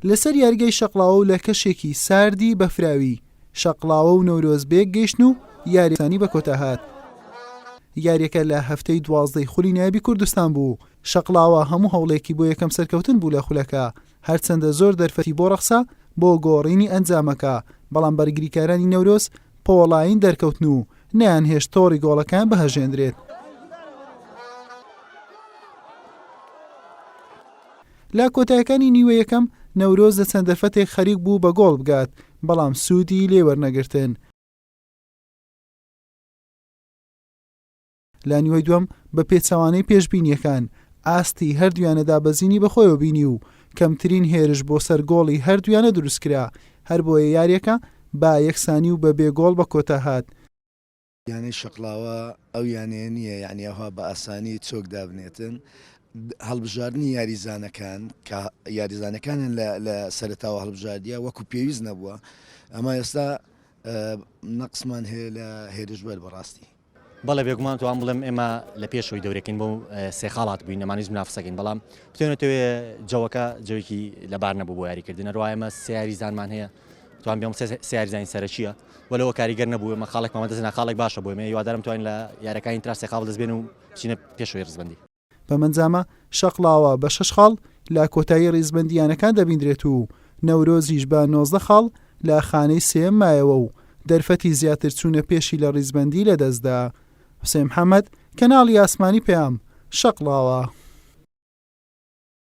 لەسەر یاریگای شەقڵاوە و لە کەشێکی ساردی بەفراوی، شەقڵاوە و نەورۆز بەیەک گەیشتن و یارییەکانی بە کۆتا هات. یارییەکە لە هەفتەی دوازدەی خولی نایابی کوردستان بوو، شەقڵاوە هەموو هەوڵێکی بۆ یەکەم سەرکەوتن بوو لە خولەکە، هەرچەندە زۆر دەرفەتی بۆ ڕەخسا بۆ گۆڕینی ئەنجامەکە، بەڵام بەرگریکارانی نەورۆز پۆڵایین دەرکەوتن و نەیانهێشت تۆڕی گۆڵەکەیان بهەژێندرێت. لە کۆتایەکانی نیوە یەکەم، نەورۆز لە چەند دەرفەتێک خەریک بوو بە گۆڵ بگات، بەڵام سوودی لێ وەرنەگرتن. لە نیوەی دووەم بە پێچەوانەی پێشبینییەکان، ئاستی هەردوویانە دابەزینی بەخۆیەوە بینی و کەمترین هێرش بۆ سەر گۆڵی هەردوویانە دروستکرا، هەربۆیە یارییەکە بە یەکسانی و بەبێ گۆڵ بە کۆتا هات. یانەی شەقڵاوە ئەو یانەیە نییە یانی ئەوها بە ئاسانی چۆک دابنێتن هەڵبژاردنی یاریزانەکان کە یاریزانەکانیان لە لە سەرەتاوە هەڵبژاردیە وەکو پێویست نەبووە ئەمە ئێستا نەقسمان هەیە لە هێرشبەر بەڕاستی. بەڵێ بێگومان توان بڵێم ئێمە لە پێشەوەی دەورەکەین بۆ سێ خاڵات بووین ئەمانیش منافسەکەین بەڵام بتوێنێتەوێ جەوەکە جەوێکی لەبار نەبوو بۆ یاریکردن هەروە ئێمە سێ یاریزانمان هەیە توان بێم سێ یاریزانی سەرەکیە وە لەوە کاریگەر نەبوو ئێمە خاڵێکمان بەدەست هێنا خاڵێک باشە بۆ ئێمە هیوادارم توانین لە یاریەکانی ترا سێ خاڵ بەدەست بێن و بچینە پێشەوەی ڕیزبەندی. بەم ئەنجامە شەقڵاوە بە شەش خاڵ لە کۆتایی ریزبەندی یانەکان دەبیندرێت و نەورۆزیش بە 19 خاڵ لە خانەی سێیەم مایەوە و دەرفەتی زیاتر چوونە پێشی لە ریزبەندی لەدەستدا. حوسێن محەمەد، کەناڵی ئاسمانی پەیام، شەقڵاوە.